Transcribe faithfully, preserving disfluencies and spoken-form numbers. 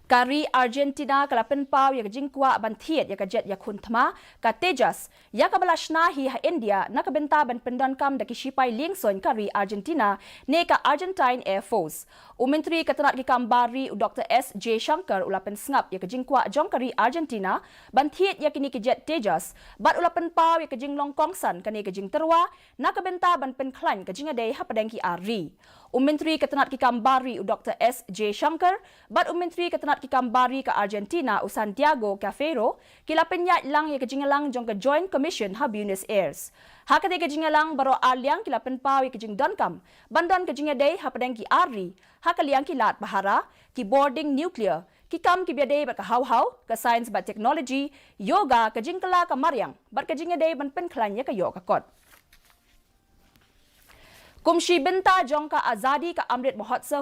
Ka ri Argentina ka la pynpaw ïa ka jingkwah ban thied ïa ka jet ïakhun thma ka Tejas, ïa kaba la shna hi ha India na ka bynta ban pyndonkam da ki shipai liengsuiñ ka ri Argentina ne ka Argentine Air Force. U Myntri ka tnat ki kam bar ri, u Doktor S Jaishankar, u la pynsngap ïa ka jingkwah jong ka ri Argentina ban thied ïa kine ki jet Tejas, bad u la pynpaw ïa ka jinglong kongsan kane ka jingtyrwa na ka bynta ban pynkhlaiñ ka jingïadei hapdeng ki ar ri. U Myntri ka tnat ki kam bar ri, u Doktor S Jaishankar, bad u Myntri ka tnat ki kam bar ri ka Argentina, u Santiago Cafiero, ki la pynïaid lang ïa ka jingïalang jong ka Joint Commission ha Buenos Aires. Ha katei ka jingïalang, baroh ar liang ki la pynpaw ïa ka jingdonkam ban don ka jingïadei hapdeng ki ar ri ha ka liang ki lad pahara, ki bording nuclear, ki kam kiba ïadei bad ka haw-haw, ka science bad technology, yoga, ka jingkylla ka mariang, bad ka jingïadei ban pynkhlaiñ ïa ka ïoh ka kot. Kum shi bynta jong ka Azadi, ka Amrit Mahotsav